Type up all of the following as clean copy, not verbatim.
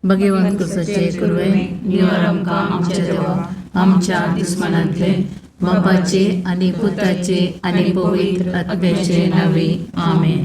भगवंत कुसाचे कुरवे निवार आमकां आमच्या देवा आमच्या दुस्मानांतले बापाचे आनी पुताचे आनी पवित्र आत्म्याचे नावे आमेन.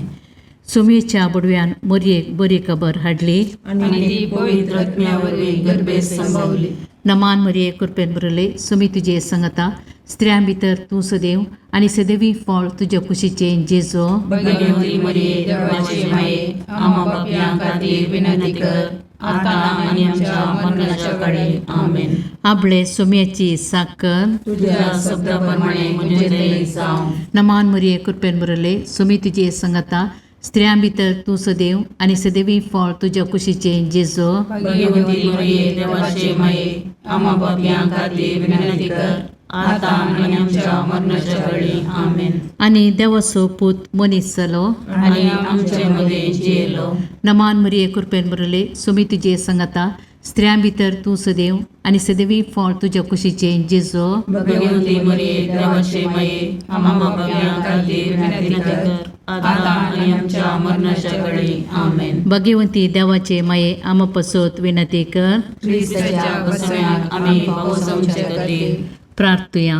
सुमेच्या बुडव्यान मोरयेक बरी खबर हाडली आनी ती पवित्र आत्म्या वरवीं गर्भेत संभवली. नमान मरिये कृपेन भरले सुमी तुजे संगता स्त्रियां भितर तूं सदैव आनी सदैवी फळ तुज्या कुशीचें जेजो. भगवती मरिये देवाचे माये, आम्हा पापयां खातीर विनंती कर, आतां आनी आमच्या मरणाच्या काळी. आमेन. आपले सुम्याची साकर तुझ्या शब्दा प्रमाणे म्हजें थंय जावं. नमान मरिये कृपेन भरले सुमी तुजे संगता स्त्रियां भितर तूं सदैव आनी सदैवी फळ तुज्या कुशीचें जेजो. भगवती मरिये देवाचे माये, आम्हा पापयां खातीर विनंती कर, आतां आनी आमच्या मरणाच्या काळी. आमेन. आनी देवाचो पूत मनीस जालो आनी आमचे मदें जियेलो. नमान मरिये कृपेन भरले सुमी तुजे संगता स्त्रियां भितर तूं सदैव आनी सदैवी फळ तुज्या कुशीचें जेजो. भगवती मरिये देवाचे माये, आम्हा पापयां खातीर विनंती कर, आतां आनी आमच्या मरणाच्या काळी. आमेन. भगवंती देवाचे माये आमा पसत विनंती कर. क्रिस्ताच्या बसम्याक आमी पावसांचे खातीर. प्रार्थुया.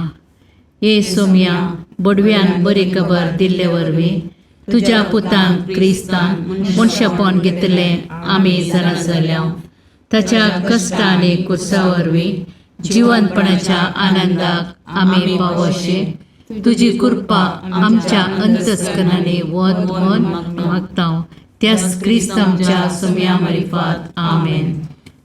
ये सोम्या बोडव्यान बरी खबर दिल्ले वरवीं तुज्या पुतान क्रिस्तान मनशापण घेतलें आमी जाणा जाल्या. ताच्या कश्ट आनी कुर्सा वरवीं जिवनपणाच्या आनंदाक आमी पावोशे तुजी कृपा आमच्या अंतस्करणांनी वत म्हण मागता त्याच क्रिस्त आमच्या सोम्या मारिफात. आमेन.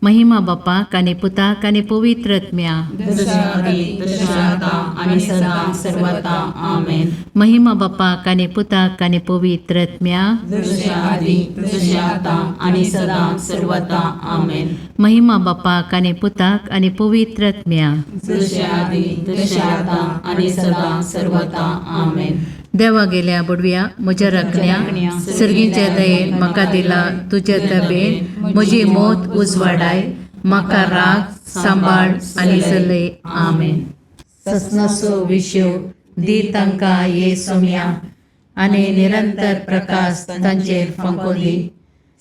महिमा बापाक आनी पुताक आनी पवित्र आत्म्या. जशा आदी तशें आतां आनी सदां सर्वता. आमेन. महिमा बापाक आनी पुताक आनी पवित्र आत्म्या. जशें आदी तशें आतां आनी सदां सर्वता. आमेन. महिमा बापाक आनी पुताक आनी पवित्र आत्म्या. जशें आदी तशें आतां आनी सदां सर्वता. आमेन. देवा गेल्या बुडव्या म्हज्या राखण्या सर्गीच्या दयेन म्हाका दिला तुज्या तबेन म्हजी मोत उजवाडाय म्हाका राग सांबाळ आनी चलय. आमेन. ससनाचो विशेव दी तांकां ये सोम्या आनी निरंतर प्रकाश तांचेर फांको दी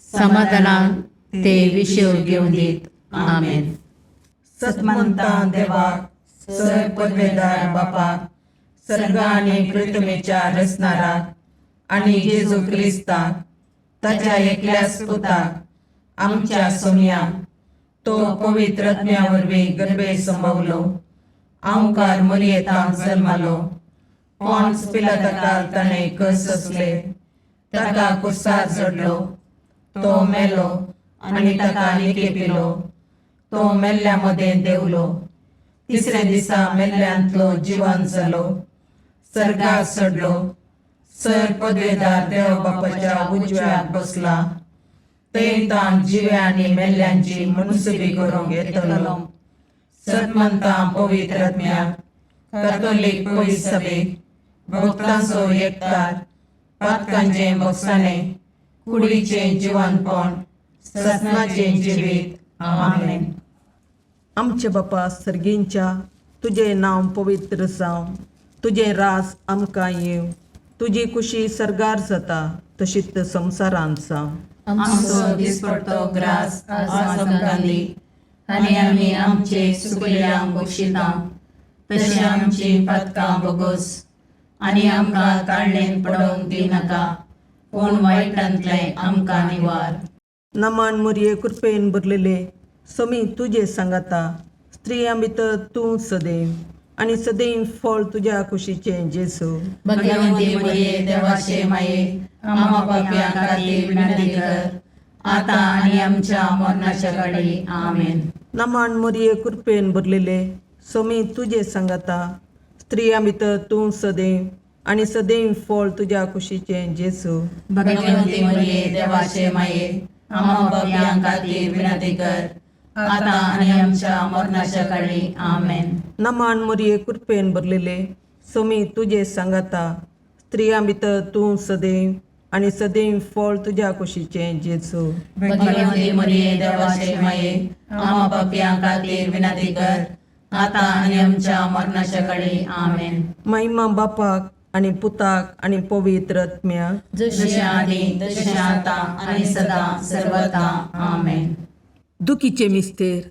समाधानान ते विशेव घेवन दीत. आमेन. सतमंता देवाक सर पदवेदार बापाक सर्ग आनी पृथ्वीच्या रचणाराक आनी जेजू क्रिस्ताक ताच्या एकल्याच पुताक आमच्या सोमयाक तो पवित्र आत्म्या वरवीं गर्भे संभवलो आंवकार मरियेतांत जल्मालो पॉन्स पिलाताकाल ताणें कस सोंसले ताका कुर्सार चडलो तो मेलो आनी ताका निकेपिलो तो मेल्ल्या मदें देंवलो तिसऱ्या दिसा मेल्ल्यांतलो जिवन जालो सर्गार चडलो सर पदवेदार देव बापाच्या उजव्याक बसला थंय ताण जिव्या आनी मेल्ल्यांची मुनसुबी करूंक येतलो. सतमंता पवित्र आत्म्याक कॅथोलीक पवित्र सभेक भक्तांचो एकतार पातकांचें भोगसाणें कुडीचें जिवनपण ससनाचें जिवीत. आमेन. आमचे बापा सर्गींच्या तुजें नांव पवित्र जावं तुजें राज आमकां येवं तुजी कुशी सर्गार जाता तशीच संवसारांत जावं. आमचो दिसपडतो ग्रास आज आमकां दी आनी आमी आमचे सुकल्यांक बक्षिता तशें आमची पातकां बोगोस आनी आमकां ताळणेन पडोवंक दिनाका पूण वायटांतलें आमकां निवार. नमान मुरये कृपेन भरलेले समी तुजे सांगाता स्त्रियां भितर तूं सदैव आनी सदैव फळ तुज्या कुशीचें जेजू. भगवंती मरिये देवाचे माये, आम्हा पापयां खातीर विनंती कर, आतां आनी आमच्या मरणाच्या काळी. आमेन. नमान मुरये कृपेन भरलेले समी तुजे सांगाता स्त्रियां भितर तूं सदैव आनी सदैव फळ तुज्या कुशीचें जेजू. भगवंती मरिये देवाचे माये, आम्हा पापयां खातीर विनंती कर, आतां आनी आमच्या मरणाच्या काळी. आमेन. नमान मुरये कृपेन भरलेले समी तुजे सांगाता स्त्रियां भितर तूं सदैव आनी सदैव फळ तुज्या कुशीचें जेजू. भगवंती मरिये देवाचे माये, आम्हा पापयां खातीर विनंती कर, आतां आनी आमच्या मरणाच्या काळी. आमेन. महिमा बापाक आनी पुताक आनी पवित्र आत्म्याक. जशें आदी तशें आतां आनी सदां सर्वता. आमेन. दुखीचे मिस्तेर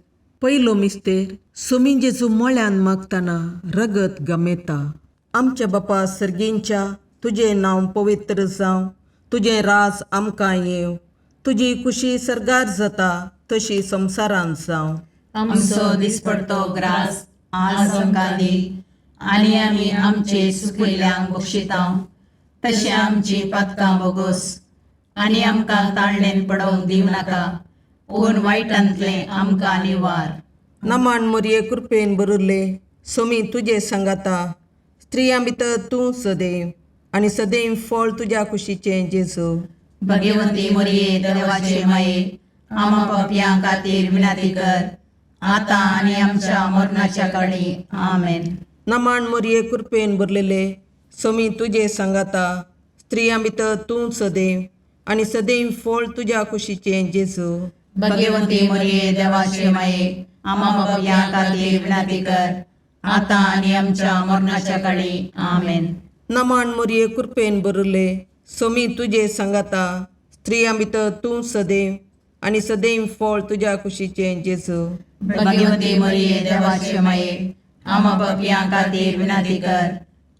पयलो मिस्तेर सोमी जेजू मळ्यान मागतना रगत गमेता. आमच्या बापा सर्गींच्या तुजें नांव पवित्र जावं, तुजें राज आमकां येवं, तुजी खुशी सर्गार जाता तशी संवसारांत जावं. आमचो दिसपडतो ग्रास आज आमकां दी आनी आमी आमचे सुकिल्ल्यांक बक्षितांव तशें आमची पातकां बोगोस आनी आमकां ताळणेन पडोवंक दिवं नाका पूण वायटांतलें आमकां निवार. नमान मोरये कृपेन भरिल्ले सोमी तुजे सांगाता, स्त्रियां भितर तूं सदैव आनी सदैव फळ तुज्या कुशीचें जेजू. भगवती मोरये देवाचे माये आमा पापयां खातीर विनंती कर आतां आनी आमच्या मरणाच्या काळी. आमेन. नमान मोरये कृपेन भरलेले सोमी तुजे सांगाता, स्त्रियां भितर तूं सदैव आनी सदैव फळ तुज्या कुशीचें जेजू. भगवती मोरये देवाचे माये आमा पापयां खातीर विनंती कर आतां आनी आमच्या मरणाच्या काळी. आमेन. नमान मोरये कृपेन भरिल्ले सोमी तुजे सांगाता, स्त्रियां भितर तूं सदैव आनी सदैव फळ तुज्या कुशीचें जेजू. भगवती मोरये देवाचे माये आमा पापयां खातीर विनंती कर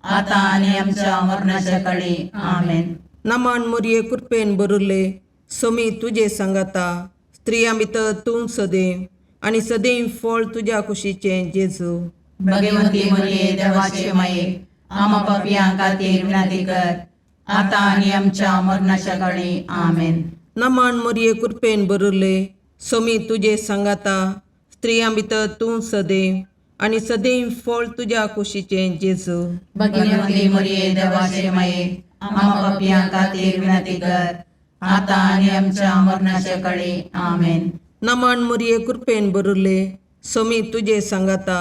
आतां आनी आमच्या मरणाच्या काळी. आमेन. नमान मोरये कृपेन भरिल्ले सोमी तुजे सांगाता, स्त्रियां भितर तूं सदैव आनी सदैव फळ तुज्या कुशीचें जेजू. भगवती मोरये देवाचे माये आमा पापयां खातीर विनंती कर आतां आनी आमच्या मरणाच्या काळी. आमेन. नमान मोरये कृपेन भरिल्ले सोमी तुजे सांगाता, स्त्रियां भितर तूं सदैव आनी सदैव फळ तुज्या कुशीचें जेजू. भगवती मोरये देवाचे माये आमा पापयां खातीर विनंती कर आतां आनी आमच्या मरणाच्या काळी. आमेन. नमान मोरये कृपेन भरिल्ले सोमी तुजे सांगाता,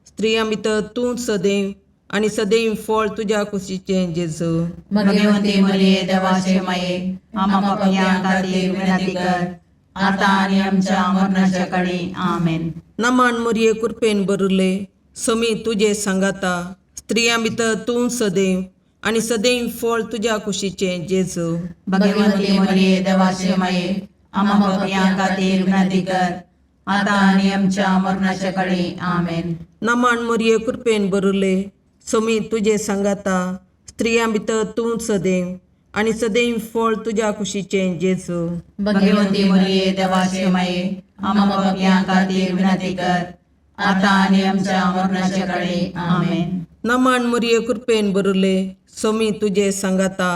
स्त्रियां भितर तूं सदैव आनी सदैव फळ तुज्या कुशीचें जेजू. भगवती मोरये देवाचे माये आमा पापयां खातीर विनंती कर आतां आनी आमच्या मरणाच्या काळी. आमेन. नमान मोरये कृपेन भरिल्ले सोमी तुजे सांगाता, स्त्रियां भितर तूं सदैव आनी सदैव फळ तुज्या कुशीचें जेजू. भगवती मोरये देवाचे माये आमा पापयां खातीर विनंती कर आतां आनी आमच्या मरणाच्या काळी. आमेन. नमान मोरये कृपेन भरिल्ले सोमी तुजे सांगाता, स्त्रियां भितर तूं सदैव आनी सदैव फळ तुज्या कुशीचें जेजू. भगवती मोरये देवाचे माये आमा पापयां खातीर विनंती कर आतां आनी आमच्या मरणाच्या काळी. आमेन. नमान मोरये कृपेन भरिल्ले सोमी तुजे सांगाता,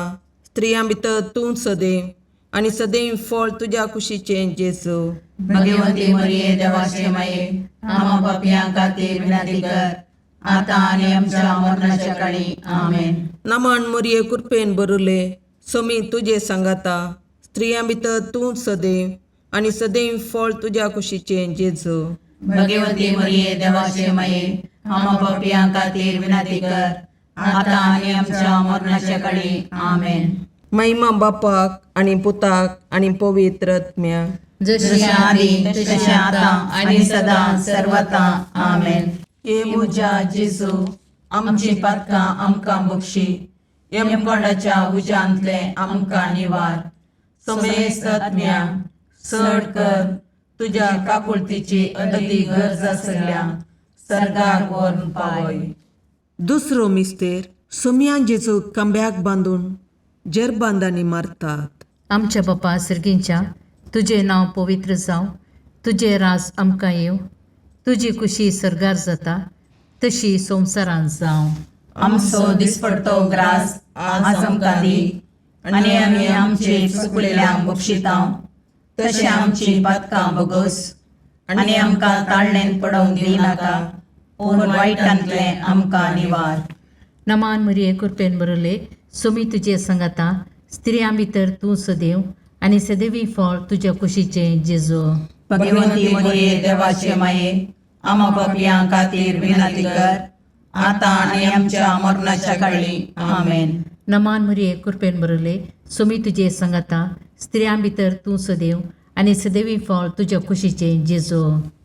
स्त्रियां भितर तूं सदैव आनी सदैव फळ तुज्या कुशीचें जेजू. भगवती मोरये देवाचे माये आमा पापयां खातीर विनंती कर आतां आनी आमच्या मरणाच्या काळी. आमेन. नमान मोरये कृपेन भरिल्ले सोमी तुजे सांगाता, स्त्रियां भितर तूं सदैव आनी सदैव फळ तुज्या कुशीचें जेजू. भगवती मोरये देवाचे माये आमा पापयां खातीर विनंती कर आतां आनी आमच्या मरणाच्या काळी. आमेन. महिमा बापाक आनी पुताक आनी पवित्र आत्म्याक. जशी जशें आदी तशें आतां आनी सदां सर्वता. आमेन. हे म्हज्या जेजू आमची पातकां आमकां बक्षी, यमकोंडाच्या उज्यांतलें आमकां निवार, समेस्त आत्म्या चड कर तुज्या काकुळतीची अदती गरज आसल्या सर्गाक व्हरून पावय. दुसरो मिस्तेर सोमयान जेजू खांब्याक बांदून जेरबांदांनी मारतात. आमच्या बापा सर्गींच्या तुजें नांव पवित्र जावं, तुजें राज आमकां येवं, तुजी खुशी सर्गार जाता तशी संवसारांत जावं. आमचो दिसपडतो ग्रास आज आमकां दी आनी आमी आमचे चुकलेल्यांक बक्षितांव तशें आमची पातकां बोगोस आनी आमकां ताळणेन पडोवंक दिवं नाका पूण वायटांतलें आमकां निवार. नमान मरिये कृपेन भरले सोमी तुजे संगाता, स्त्रियां भितर तूं सदैव आनी सदैवी फळ तुज्या कुशीचें जेजू. भगवती मोरये देवाचे माये आमा पापयां खातीर विनंती कर आतां आनी आमच्या मरणाच्या काळी. आमेन. नमान मरिये कृपेन भरले सोमी तुजे संगाता, स्त्रियां भितर तूं सदैव आनी सदैवी फळ तुज्या कुशीचें जेजू.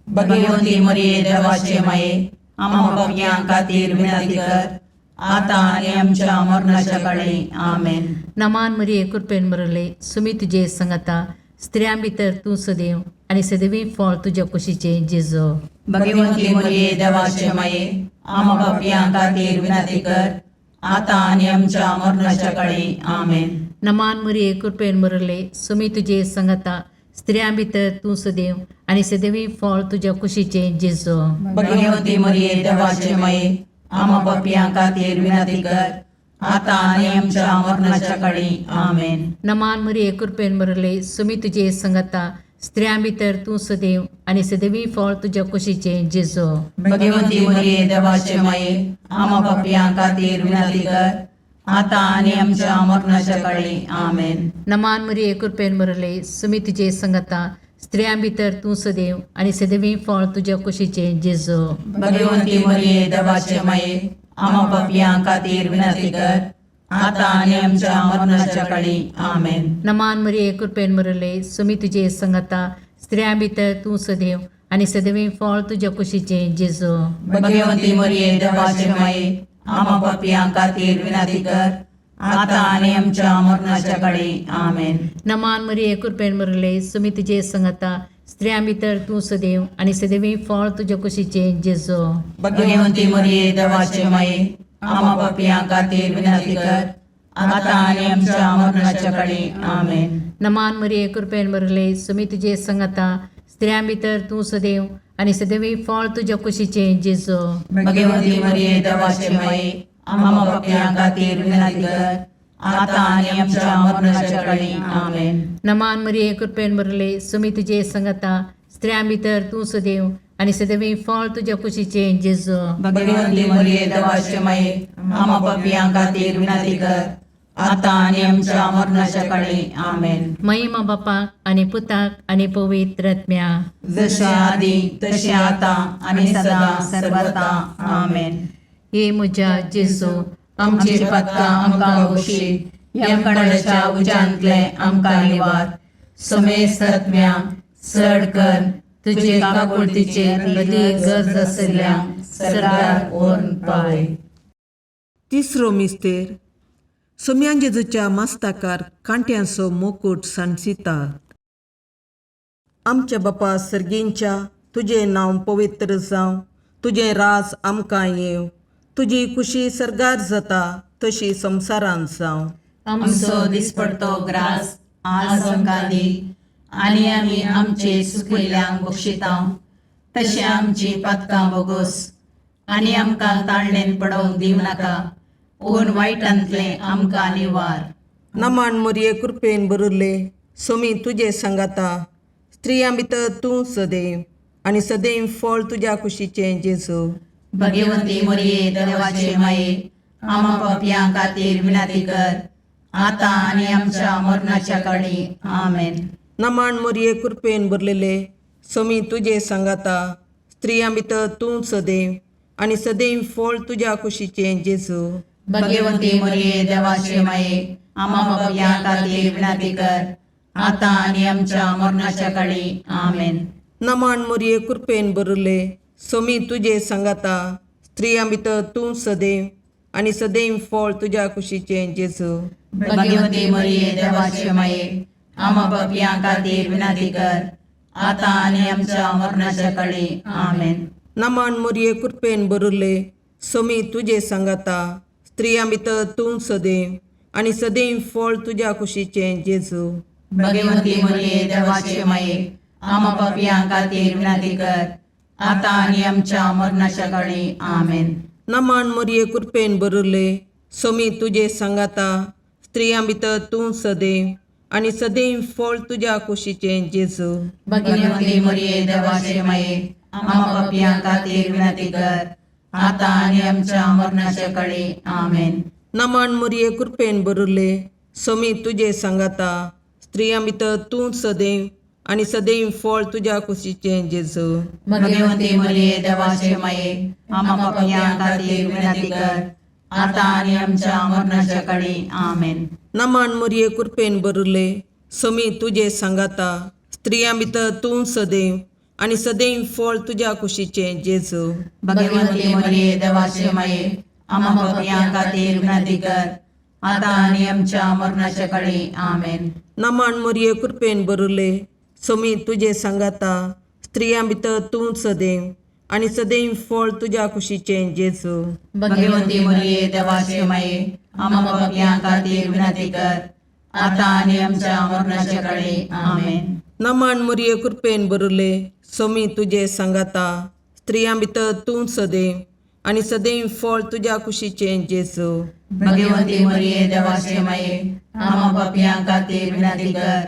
भगवती मोरये देवाचे माये आमा पापयां खातीर विनंती कर आतां आनी आमच्या मरणाच्या काळी. आमेन. नमान मरिये कृपेन भरले सुमी तुजे संगाता, स्त्रियां भितर तूं सदैव आनी सदैवी फळ तुज्या कुशीचें जेजो. भगवंती मरिये देवाचे माये, आमा पापयां खातीर विनंती कर, आतां आनी आमच्या मरणाच्या काळी. आमेन. नमान मरिये, कृपेन भरले, सुमी तुजे संगता, स्त्रियां भितर तूं सदैव आनी सदैवी फळ तुज्या कुशीचें जेजो. भगवंती मरिये देवाचे माये, आमा पापयां खातीर विनंती कर, आतां आनी आमच्या मरणाच्या काळी. आमेन. नमान मरिये, कृपेन भरले, सुमी तुजे संगता, स्त्रियां भितर तूं सदैव आनी सदैवी फळ तुज्या कुशीचें जेजो. भगवंती मरिये देवाचे माये, आमा पापयां खातीर विनंती कर, आतां आनी आमच्या मरणाच्या काळी. आमेन. नमान मरिये, कृपेन भरले, सुमी तुजे संगता, स्त्रियां भितर तूं सदैव आनी सदैवी फळ तुज्या कुशीचें जेजो. भगवंती मरिये देवाचे माये, आमा पापयां खातीर विनंती कर, आतां आनी आमच्या मरणाच्या काळी. आमेन. नमान मरिये, कृपेन भरले, सुमी तुजे संगता, स्त्रियां भितर तूं सदैव आनी सदैवी फळ तुज्या कुशीचें जेजो. भगवंती मरिये देवाचे माये, आमा पापयां खातीर विनंती कर, आतां आनी आमच्या मरणाच्या काळी. आमेन. नमान मरिये, कृपेन भरले, सुमी तुजे संगता, स्त्रियां भितर तूं सदैव आनी सदैवी फळ तुज्या कुशीचें जेजो. भगवंती मरिये देवाचे माये, आमा पापयां खातीर विनंती कर, आतां आनी आमच्या मरणाच्या काळी. आमेन. नमान मरिये, कृपेन भरले, सुमी तुजे संगता, स्त्रियां भितर तूं सदैव आनी सदैवी फळ तुज्या कुशीचें जेजो. भगवंती मरिये देवाचे माये, आमा पापयां खातीर विनंती कर, आतां आनी आमच्या मरणाच्या काळी. आमेन. नमान मरिये, कृपेन भरले, सुमी तुजे संगता, स्त्रियां भितर तूं सदैव आनी सदैवी फळ तुज्या कुशीचें जेजो. भगवंती मरिये देवाचे माये, आमा पापयां खातीर विनंती कर, आतां आनी आमच्या मरणाच्या काळी. आमेन. महिमा बापाक आनी पुताक आनी पवित्र आत्म्या. जशे आदी तशें आतां आनी सदां सर्वता. आमेन. हे म्हज्या जेजू, आमची पातकां आमकां बक्षी, यमकणाच्या उज्यांतले आमकां निवार, समेस्त आत्म्या चड कर तुजे काकुळतीचेर अदीक गरज आशिल्ल्या सरकार व्हरून पावय. तिसरो मिस्तेर. सोम्यान जेजूच्या मस्ताकार कांट्यांचो मुकूट सांडसितात. आमच्या बापा सर्गींच्या, तुजें नांव पवित्र जावं, तुजें राज आमकां येवं, तुजी खुशी सर्गार जाता तशी संवसारांत जावं. आमचो दिसपडतो ग्रास आज आमकां दी, आनी आमी आमचे सुकिल्ल्यांक बक्षिता तशें आमची पातकां बोगोस, आनी आमकां ताळणेन पडोवंक दिवं नाका, पूण वायटांतलें आमकां निवार. नमान मोरये, कृपेन भरिल्ले, सोमी तुजे सांगाता, स्त्रियां भितर तूं सदैव आनी सदैव फळ तुज्या कुशीचें जेजू. भगवंती मोरये देवाचे माये, आमा पापयां खातीर विनंती कर, आतां आनी आमच्या मरणाच्या काळी. आमेन. नमान मोरये, कृपेन भरलेले, सोमी तुजे सांगाता, स्त्रियां भितर तूं सदैव आनी सदैव फळ तुज्या कुशीचें जेजू. भगवंती मोरये देवाचे माये, आमा पापयां खातीर विनंती कर, आतां आनी आमच्या मरणाच्या काळी. आमेन. नमान मोरये, कृपेन भरिल्ले, सोमी तुजे सांगाता, स्त्रियां भितर तूं सदैव आनी सदैव फळ तुज्या कुशीचें जेजू. भगवंती मोरये देवाचे माये, आमा पापयां खातीर विनंती कर, आतां आनी आमच्या मरणाच्या काळी. आमेन. नमान मोरये, कृपेन भरिल्ले, सोमी तुजे सांगाता, स्त्रियां भितर तूं सदैव आनी सदैव फळ तुज्या कुशीचें जेजू. भगवंती मोरये देवाचे माये, आमा पापयां खातीर विनंती कर, आतां आनी आमच्या मरणाच्या काळी. आमेन. नमान मोरये, कृपेन भरिल्ले, सोमी तुजे सांगाता, स्त्रियां भितर तूं सदैव आनी सदैव फळ तुज्या कुशीचें जेजू. भगवंती मोरये देवाचे माये, आमा पापयां खातीर विनंती कर, आतां आनी आमच्या मरणाच्या काळी. आमेन. नमान मोरये, कृपेन भरिल्ले, सोमी तुजे सांगाता, स्त्रियां भितर तूं सदैव आनी सदैव फळ तुज्या कुशीचें जेजू. भगवंती मोरये देवाचे माये, आमा पापयां खातीर विनंती कर, आतां आनी आमच्या मरणाच्या काळी. आमेन. नमान मोरये, कृपेन भरिल्ले, सोमी तुजे सांगाता, स्त्रियां भितर तूं सदैव आनी सदैव फळ तुज्या कुशीचें जेजू. भगवंती मोरये देवाचे माये, आमा पापयां खातीर विनंती कर, आतां आनी आमच्या मरणाच्या काळी. आमेन. नमन मरिये, कृपेन बरुले, समी तुजे सांगाता, स्त्रियां भितर तूं सदैव आनी सदैव फळ तुज्या कुशीचें जेजू. भगवंती मरिये, देवाचे माये, आम्हा पापयां खातीर विनंती कर, आतां आनी आमच्या मरणाच्या काळी. आमेन. नमन मरिये, कृपेन बरुले, समी तुजे सांगाता, स्त्रियां भितर तूं सदैव आनी सदैव फळ तुज्या कुशीचें जेजू. भगवंती मरिये, देवाचे माये, आम्हा पापयां खातीर विनंती कर,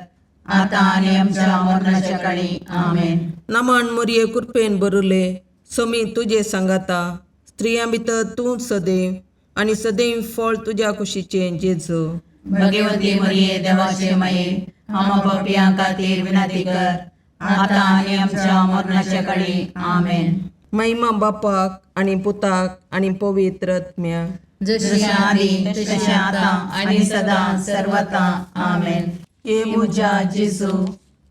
आतां आनी आमच्या मरणाच्या काळी. आमेन. नमन मरिये, कृपेन बरुले, समी तुजे सांगाता, स्त्रियां भितर तूं सदैव आनी सदैव फळ तुज्या कुशीचें जेजू. भगवंती मरिये, देवाचे माये, आम्हा पापयां खातीर विनंती कर, आतां आनी आमच्या मरणाच्या काळी. आमेन. महिमा बापाक आनी पुताक आनी पवित्र आत्म्याक. जशी जशें आदी तशें आतां आनी सदां सर्वता. आमेन. हे म्हज्या जेजू,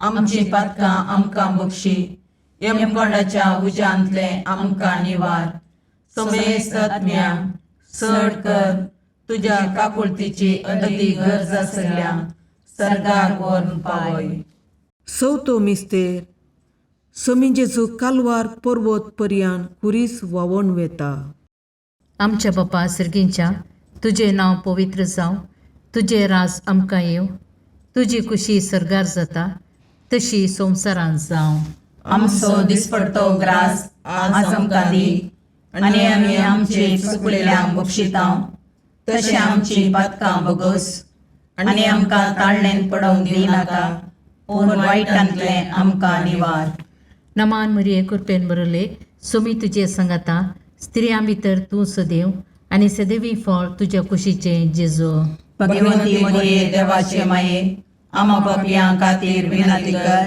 आमची पातकां आमकां बक्षी, यमकोंडाच्या उज्यांतले आमकां निवार, समेस्त आत्म्या चड कर तुज्या काकुळतीची अदी गरज आसल्या सर्गार व्हरून पावय. चवथो मिस्तेर. समी जेजू कालवार पर्वत पर्यान खुरीस व्हांवोन वेता. आमच्या बापा सर्गींच्या, तुजें नांव पवित्र जावं, तुजें राज आमकां येवं, तुजी कुशी सर्गार जाता तशी संवसारांत जावं. आमचो दिसपडतो ग्रास आज आमकां दी, आनी आमी आमचे चुकलेल्यांक बक्षितां तशें आमची पातकां बगस, आनी आमकां ताळणेन पडोवंक दिनाका, पूण वायटांतलें आमकां निवार. नमान मरिये, कृपेन बरले, सुमी तुजे सांगाता, स्त्रियां भितर तूं सदैव आनी सदैवी फळ तुज्या कुशीचें जेजू. भगवंती मरिये, देवाचे माये, आमा पापयां खातीर विनंती कर,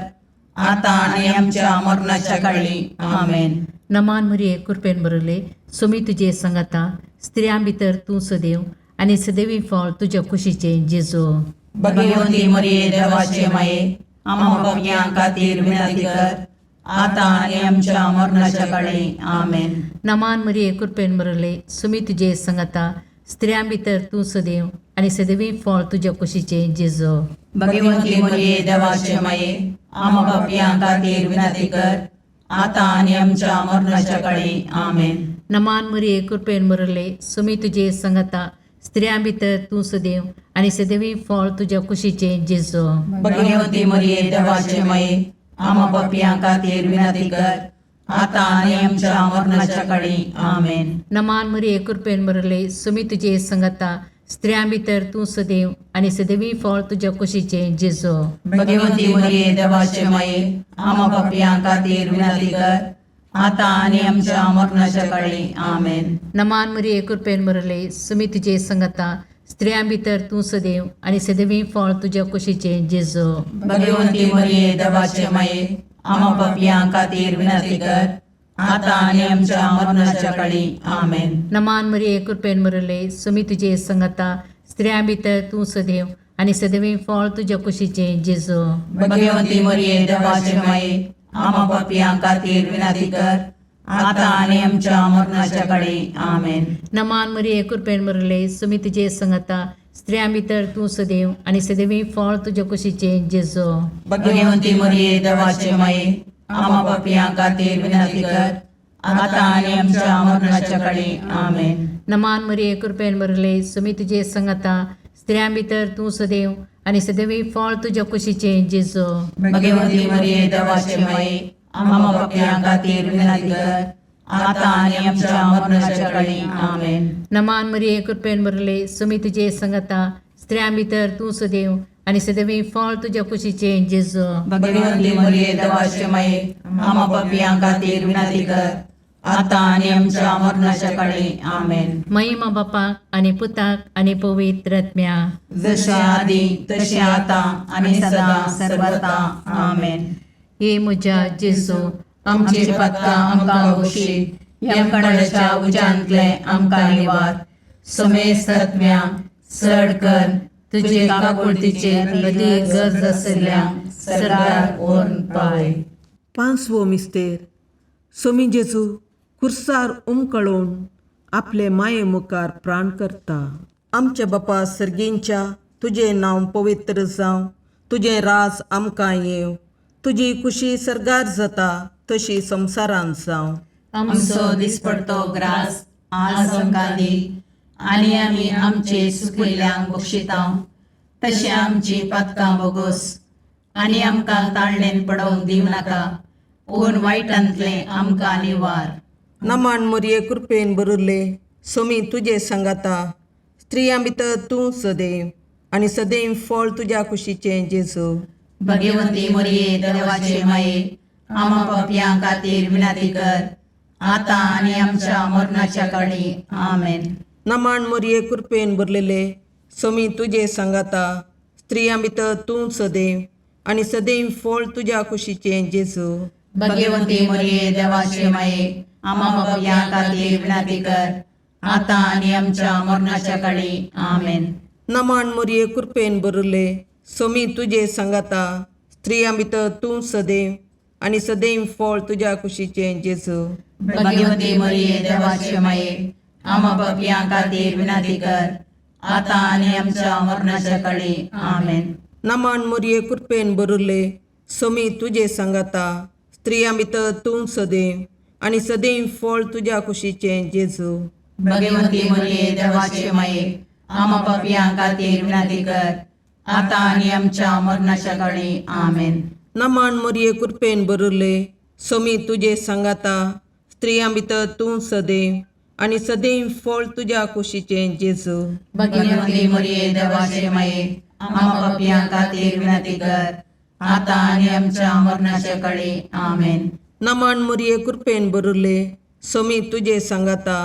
आतां आनी आमच्या मरणाच्या काळी. आमेन. नमान मरिये, कृपेन बरले, सुमी तुजे सांगाता, स्त्रियां भितर तूं सदैव आनी सदैवी फळ तुज्या कुशीचें जेजू. भगवंती मरिये, देवाचे माये, आमा पापयां खातीर विनंती कर, आतां आनी आमच्या मरणाच्या काळी. आमेन. नमान मरिये, कृपेन बरले, सुमी तुजे सांगाता, स्त्रियां भितर तूं सदैव आनी सदैवी फळ तुज्या कुशीचें जेजू. भगवंती मरिये, देवाचे माये, आमा पापयां खातीर विनंती कर, आतां आनी आमच्या मरणाच्या काळी. आमेन. नमान मरिये, कृपेन बरले, सुमी तुजे सांगाता, स्त्रियां भितर तूं सदैव आनी सदैवी फळ तुज्या कुशीचें जेजू. भगवंती मरिये, देवाचे माये, आमा पापयां खातीर विनंती कर, आतां आनी आमच्या मरणाच्या काळी. आमेन. नमान मरिये, कृपेन बरले, सुमी तुजे सांगाता, स्त्रियां भितर तूं सदैव आनी सदैवी फळ तुज्या कुशीचें जेजू. भगवंती मरिये, देवाचे माये, आमा पापयां खातीर विनंती कर, आतां आनी आमच्या मरणाच्या काळी. आमेन. नमान मरिये, कृपेन बरले, सुमी तुजे सांगाता, स्त्रियां भितर तूं सदैव आनी सदैवी फळ तुज्या कुशीचें जेजू. भगवंती मरिये, देवाचे माये, आमा पापयां खातीर विनंती कर, आतां आनी आमच्या मरणाच्या काळी. आमेन. नमान मरिये, कृपेन बरले, सुमी तुजे सांगाता, स्त्रियां भितर तूं सदैव आनी सदैवी फळ तुज्या कुशीचें जेजू. भगवंती मरिये, देवाचे माये, आमा पापयां खातीर विनंती कर, आतां आनी आमच्या मरणाच्या काळी. आमेन. नमान मरिये, कृपेन बरले, सुमी तुजे सांगाता, स्त्रियां भितर तूं सदैव आनी सदैवी फळ तुज्या कुशीचें जेजू. भगवंती मरिये, देवाचे माये, आमा पापयां खातीर विनंती कर, आतां आनी आमच्या मरणाच्या काळी. आमेन. नमान मरिये, कृपेन बरले, सुमी तुजे सांगाता, स्त्रियां भितर तूं सदैव आनी सदैवी फळ तुज्या कुशीचें जेजू. भगवंती मरिये, देवाचे माये, आमा पापयां खातीर विनंती कर, आतां आनी आमच्या मरणाच्या काळी. आमेन. नमान मरिये, कृपेन बरले, सुमी तुजे सांगाता, स्त्रियां भितर तूं सदैव आनी सदैवी फळ तुज्या कुशीचें जेजू. भगवंती मरिये, देवाचे माये, आमा पापयां खातीर विनंती कर, आतां आनी आमच्या मरणाच्या काळी. आमेन. महिमा बापाक आनी पुताक आनी पवित्र आत्म्या. जशें आदी तशें आतां आनी सदां सर्वता. आमेन. हे म्हज्या जेजू, आमची पातकां आमकां बक्षी, यमकंडाच्या उज्यांतले आमकां निवार, समेस्त आत्म्या चड कर तुजे काकुळतीचे अदी गरज आशिल्ल्या सरकार व्हरून पावय. पांचवो मिस्तेर. समी जेजू खुर्सार उमकळून आपले माये मुखार प्राण करता. आमच्या बापा सर्गींच्या तुजें नांव पवित्र जावं, तुजें राज आमकां येवं, तुजी कुशी सर्गार जाता तशी संवसारांत जावं. आमचो दिसपडतो ग्रास आज आमकां दी आनी आमी आमचे सुकिल्ल्यांक बक्षिता तशें आमची पातकां बोगोस आनी आमकां ताळणेन पडोवंक दिवं नाका पूण वायटांतलें आमकां निवार. नमन मोरये कृपेन भरिल्ले सोमी तुजे सांगाता, स्त्रियां भितर तूं सदैव आनी सदैव फळ तुज्या कुशीचें जेजू. भगवंती मोरये देवाचे माये आमा पापयां खातीर विनंती कर आतां आनी आमच्या मरणाच्या काळी. आमेन. नमन मोरये कृपेन भरलेले सोमी तुजे सांगाता, स्त्रियां भितर तूं सदैव आनी सदैव फळ तुज्या कुशीचें जेजू. भगवंती मोरये देवाचे माये आमा पापयां खातीर विनंती कर आतां आनी आमच्या मरणाच्या काळी. आमेन. नमन मोरये कृपेन भरिल्ले सोमी तुजे सांगाता, स्त्रियां भितर तूं सदैव आनी सदैव फळ तुज्या कुशीचें जेजू. भगवंती मोरये देवाचे माये आमा पापयां खातीर विनंती कर आतां आनी आमच्या मरणाच्या काळी. आमेन. नमन मोरये कृपेन भरिल्ले सोमी तुजे सांगाता, स्त्रियां भितर तूं सदैव आनी सदैव फळ तुज्या कुशीचें जेजू. भगवंती मोरये देवाचे माये आमा पापयां खातीर विनंती कर आतां आनी आमच्या मरणाच्या काळी. आमेन. नमन मोरये कृपेन भरिल्ले सोमी तुजे सांगाता, स्त्रियां भितर तूं सदैव आनी सदैव फळ तुज्या कुशीचें जेजू. भगवंती मोरये देवाचे माये आमा पापयां खातीर विनंती कर आतां आनी आमच्या मरणाच्या काळी. आमेन. नमन मोरये कृपेन भरिल्ले सोमी तुजे सांगाता,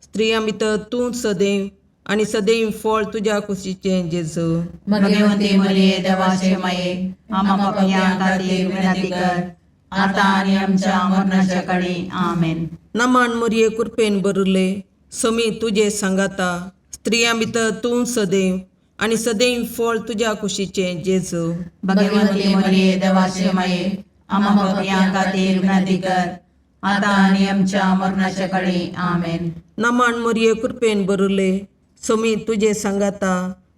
स्त्रियां भितर तूं सदैव आनी सदैव फळ तुज्या कुशीचें जेजू. भगवंती मोरये देवाचे माये आमा पापयां खातीर विनंती कर आतां आनी आमच्या मरणाच्या काळी. आमेन. नमन मोरये कृपेन भरिल्ले सोमी तुजे सांगाता, स्त्रियां भितर तूं सदैव आनी सदैव फळ तुज्या कुशीचें जेजू. भगवंती मोरये देवाचे माये आमा पापयां खातीर विनंती कर आतां आनी आमच्या मरणाच्या काळी. आमेन. नमन मोरये कृपेन भरिल्ले सोमी तुजे सांगाता,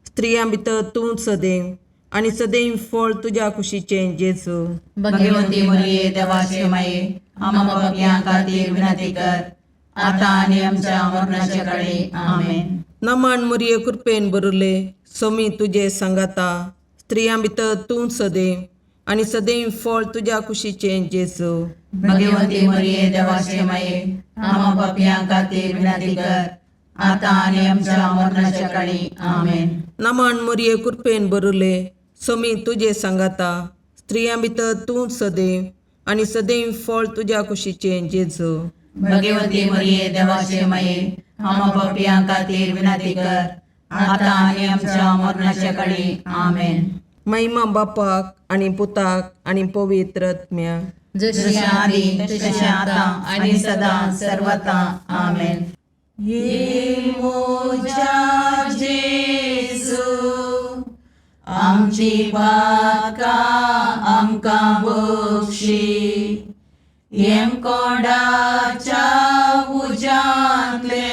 स्त्रियां भितर तूं सदैव आनी सदैव फळ तुज्या कुशीचें जेजू. भगवंती मोरये देवाचे माये आमा पापयां खातीर विनंती कर आतां आनी आमच्या मरणाच्या काळी. आमेन. नमन मोरये कृपेन भरिल्ले सोमी तुजे सांगाता, स्त्रियां भितर तूं सदैव आनी सदैव फळ तुज्या कुशीचें जेजू. भगवंती मोरये देवाचे माये आमा पापयां खातीर विनंती कर आतां आनी आमच्या मरणाच्या काळी. आमेन. नमन मोरये कृपेन भरिल्ले सोमी तुजे सांगाता, स्त्रियां भितर तूं सदैव आनी सदैव फळ तुज्या कुशीचें जेजू. भगवंती मोरये देवाचे माये आमा पापयां खातीर विनंती कर आतां आनी आमच्या मरणाच्या काळी. आमेन. महिमा बापाक आनी पुताक आनी पवित्र आत्म्याक. जशी आदी तशें आतां आनी सदां सर्वता. आमेन. ये मोजा जेजू आमची पातकां आमकां बक्षी, येमकोंडाच्या उज्यांतले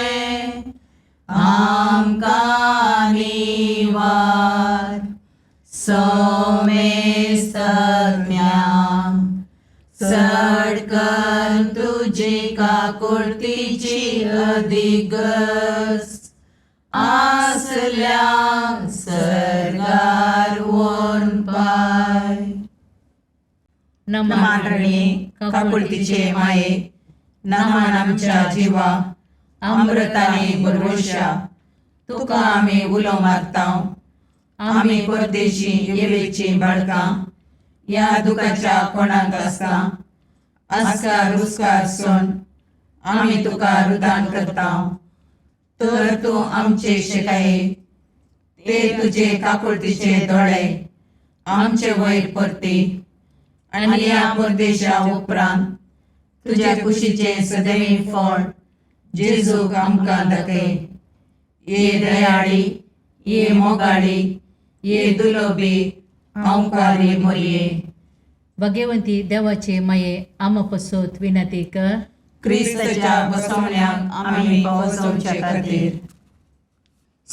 आमकां निवार. सोमेस्तम्या चड कर तुजी काकुळतीची अधिगस आसल्या सर्गार वोन पाय. नमन रणी काकुळतीचे माये, नमन आमच्या जिवा अमृताने भरवशा, तुका आमी उलो मारता. आमी परदेशी येवेची बाळकां ह्या दुखाच्या कोणाक आसता आस्कार उस्कार सोन आमी तुका रुदान करता. तर तूं आमचे शिकाये ते तुजे काकुळतीचे दोळे आमचे वयर परती आनी ह्या परदेशा उपरांत तुज्या कुशीचें सदैव फळ जेजूक आमकां दाखय. ये दयाळी, ये मोगाळी, ये दुलोबी ओंकारी मोरये. भगवंती देवाचे माये आमा पसत विनंती कर. क्रिस्ताच्या बसवण्याक आमी पावसवचे खातीर.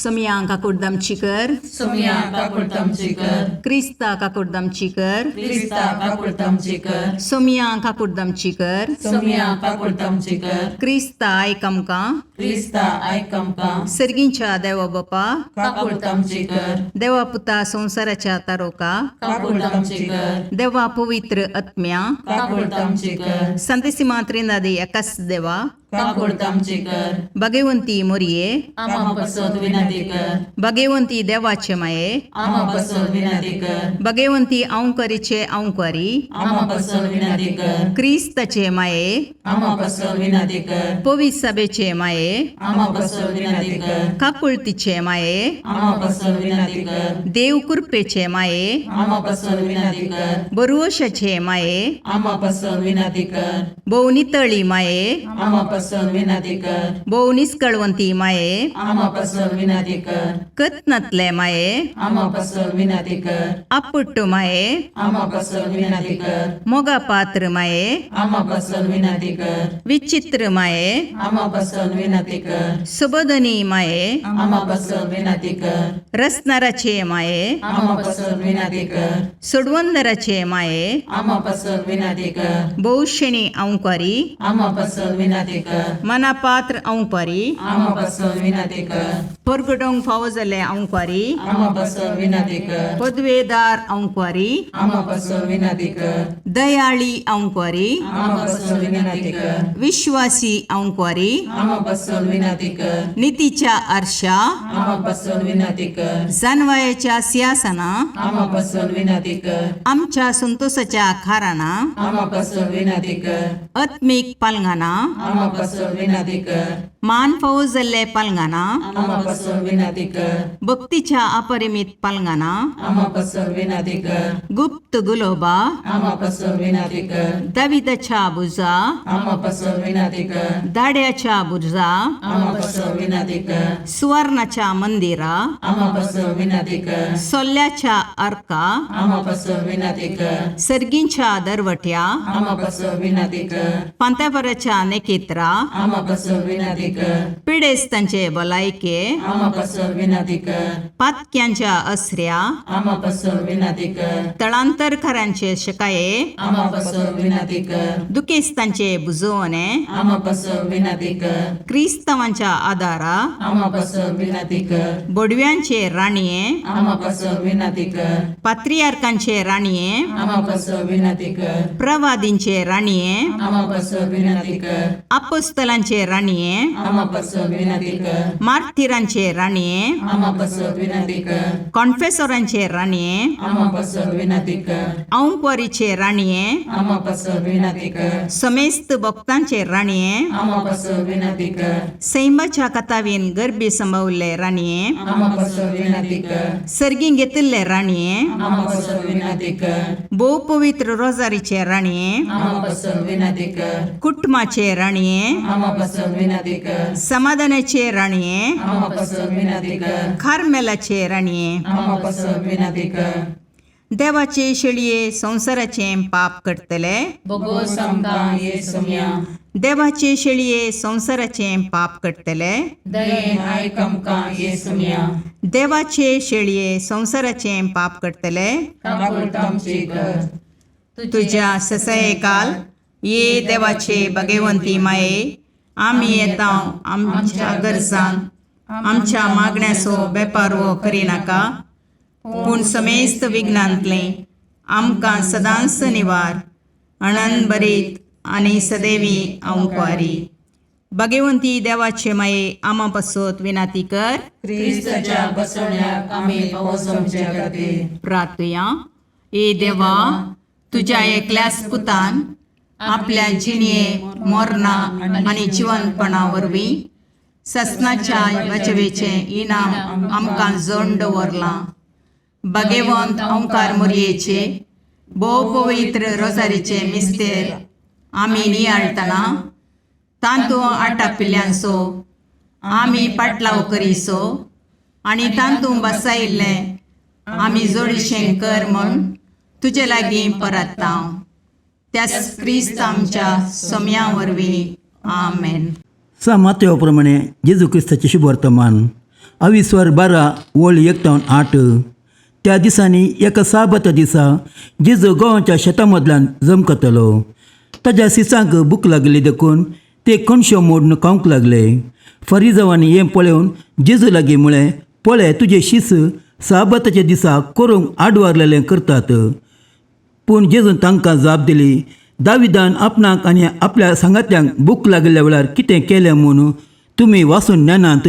सोमया काकुडदामची कर. सोमया काकुळतामची कर. क्रिस्ता काकुडदामची कर. क्रिस्ता काकुळतामची कर. सोमया काकुडदामची कर. सोमया काकुळतामची कर. क्रिस्ता आयक आमकां. क्रिस्ता आयक आमकां. सर्गींच्या देवा बापा, काकुळतामची कर. देवा पुता संवसाराच्या तारोका, काकुळतामची कर. देवा पवित्र आत्म्या, काकुळतामची कर. संतेसिमा त्रिनादी एकाच देवा, काकुळतामची कर. भगवंती मोरये, आमा पसत विनंती कर. भगवंती देवाचे माये, आमा पसत विनंती कर. भगवंती अंकरीचे अंकरी, आमा पसत विनंती कर. क्रिस्ताचे माये, आमा पसत विनंती कर. पवित्र सभेचे माये, आमा पसत विनंती कर. काकुळतीचे माये, आमा पसत विनंती कर. देव कृपेचे माये, आमा पसत विनंती कर. बरुवशाचे माये, आमा पसत विनंती कर. भोव नितळी माये, आमा पसत विनंती कर. भोव निस्कळवंती माये, आमा पसत विनंती कर. कत्नातले माये, आमा पसत विनंती कर. आपुट्ट माये, आमा पसत विनंती कर. मोगा पात्र माये, आमा पसत विनंती कर. विचित्र माये, आमा पसत विनंती कर. सुबोधनी माये, आमा पसत विनंती कर. रसनाराचे माये, आमा पसत विनंती कर. सोडवंदराचे माये, आमा पसत विनंती कर. भोवशेणी अंकारी, आमा पसत विनंती कर. मनापात्र अंकारी, आमा पसत विनंती कर. परगटोंक फावो जाल्ले अंकारी, आमा पसत विनंती कर. पदवेदार अंकारी, आमा पसत विनंती कर. दयाळी अंकारी, आमा पसत विनंती कर. विश्वासी अंकारी, आमा पसत विनंती कर. नितीच्या आरशा, आमा पसत विनंती कर. जानवायाच्या सिंहासना, आमा पसत विनंती कर. आमच्या संतोषाच्या खाराना, आमा पसत विनंती कर. आत्मीक पालंगाना, आमा पसत विनंती कर. मान फावो जाल्ले पालंगाना, आमा पसत विनंती कर. भक्तीच्या अपरिमित पालंगाना, आमा पसत विनंती कर. गुप्त गुलोबा, आमा पसत विनंती कर. दाविदाच्या बुजा, आमा पसत विनंती कर. दाड्याच्या बुजा, आमा पसत विनंती कर. सुवर्णाच्या मंदिरा, आमा पसत विनंती कर. सोल्ल्याच्या अर्का, आमा पसत विनंती कर. सर्गींच्या दरवट्या, आमा पसत विनंती कर. पांत्यापराच्या नेकेत्रा, आमा पसत विनंती कर. पिडेस्तांचे भलायके, आमा पसत विनंती कर. पातक्यांच्या असऱ्या, आमा पसत विनंती कर. तळांतरकारांचे शकाये, आमा पसत विनंती कर. दुखेस्तांचे बुजवणे, आमा पसत विनंती कर. क्रिस्तांवांच्या आदारा, आमा पसत विनंती कर. बोडव्यांचे राणये, आमा पसत विनंती कर. पात्रियार्कांचे राणये, आमा पसत विनंती कर. प्रवादींचे राणये, आमा पसत विनंती कर. अपोस्तलांचे राणये, आमा पसत विनंती कर. मार्थिरांचे राणये, आमा पसत विनंती कर. कॉन्फेसोरांचे राणये, आमा पसत विनंती कर. औंकवारीचे राणये, आमा पसत विनंती कर. समेस्त भक्तांचे राणये, आमा पसत विनंती कर. सैमाच्या कथावीन गर्भी संभवल्ले राणये, आमा पसत विनंती कर. सर्गीं घेतिल्ले राणये, आमा पसत विनंती कर. भोव पवित्र रोजारीचे राणये, आमा पसत विनंती कर. कुटुंबाचे राणये, आमा पसत विनंती कर. समाधानाचे राणये, आमा पसत विनंती कर. कार्मेलाचे राणये, आमा पसत विनंती कर. देवाचे शेळये संवसाराचें पाप करतले, बोगोस आमकां ये सोम्या. देवाचे शेळये संवसाराचें पाप करतले, दयेन आयक आमकां ये सोम्या. देवाचे शेळये संवसाराचें पाप करतले, काकुळतामची कर. तुज्या ससयकाल ये देवाचे भगवंती माये, आमी येता आमच्या गरजान आमच्या मागण्याचो बेपारवो करिनाका, पूण समेस्त विघ्नांतलें आमकां सदांच निवार अणन बरीत आनी सदैवी अंकवारी. भगवंती देवाचे माये, आमा पासत विनाती कर. क्रिस्ताच्या बसवण्याक आमी फावो जावचे खातीर. प्रार्थुया. ए देवा, तुज्या एकल्याच पुतान आपल्या जिणये मोरना आनी जिवनपणा वरवीं ससनाच्या वाचवेचें इनाम आमकां जोड दवरलां. भगवंत ओंकार मोरयेचे भोव पवित्र रोजारीचे मिस्तेर आमी नियाळटना तांतू आटापिल्ल्यांचो आमी पाटलाव करीसो आनी तांतू बसायिल्लें आमी जोडीशें कर म्हूण तुजे लागीं परत्ता, त्याच क्रिस्त आमच्या सोम्या वरवीं. आमेन. सा मातेव प्रमाणे जेजू क्रिस्ताचें शुभ वर्तमान. अविस्वर 12 ओळ 1-8. त्या दिसांनी एका साबता दिसा जेजू गोवाच्या शेतामदल्यान जमकतलो. ताज्या सिसांक भूक लागली देखून ते कणश्यो मोडून खावंक लागले. फरिजवांनी हें पळोवन जेजू लागीं म्हळें, पळय तुजे शीस साबाताच्या दिसा करूंक आडवारलेलें करतात. पूण जेजून तांकां जाप दिली, दाविदान आपणाक आनी आपल्या सांगात्यांक भूक लागिल्ल्या वेळार कितें केलें म्हूण तुमी वाचून नेनात?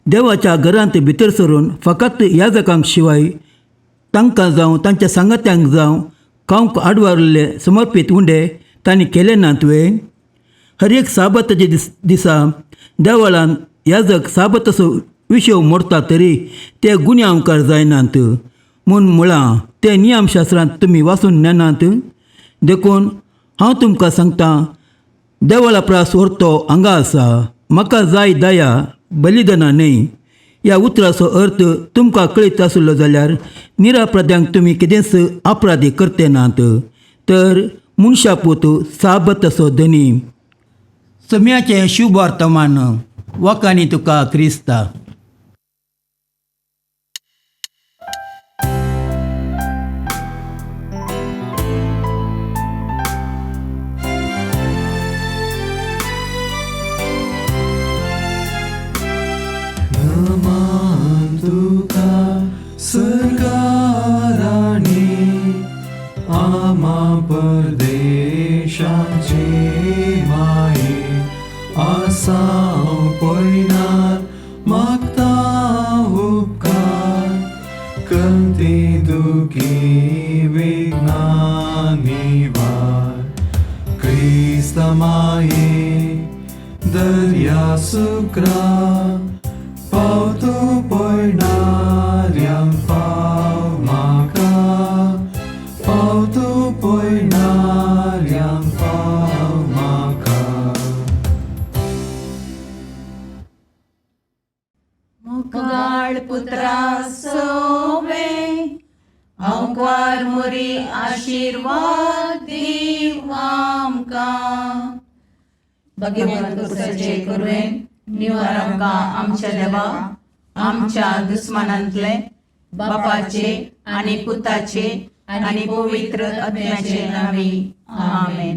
देवाच्या घरांत भितर सरून फकत याजकांक शिवाय तांकां जावं तांच्या सांगात्यांक जावं खावंक आडवारलेले समर्पीत उंडे तांणी केले नात वे? हर एक साबाताच्या दिसा देवळान याजक साबाताचो विशय मोडता तरी ते गुन्यांवकार जायनात म्हूण म्हळां तें नियमशास्त्रांत तुमी वाचून नेनात? देखून हांव तुमकां सांगता, देवळा प्रास व्हरतो हांगा आसा. म्हाका जाय दया, बलिदानां न्हय. ह्या उतराचो अर्थ तुमकां कळीत आसलो जाल्यार निरापराध्यांक तुमी कितेंच अपराधी करते नात. तर मनशा पूत साबताचो धनी. सम्याचें शुभ वर्तमान वकांनी तुका क्रिस्ता. नमान तुका सरकाराणी आमा परदेशाचे माये आसाव पयनार मागता उपकार कंती दुखी विघ्नां निवार क्रिस्त माये दर्या सुक्रा पावतो पयणाऱ्यांक पाव म्हाका पावतो पयणाऱ्यांक पाव म्हाका. मुगाळ पुत्रा सोवे आंकवार मोरी आशिर्वाद दीव आमकां. भगवंत कुसाचे कुरवेन निवार आमकां आमच्या देवा आमच्या दुस्मानांतले बापाचे आनी पुताचे आनी पवित्र आत्म्याचे नांवी. आमेन.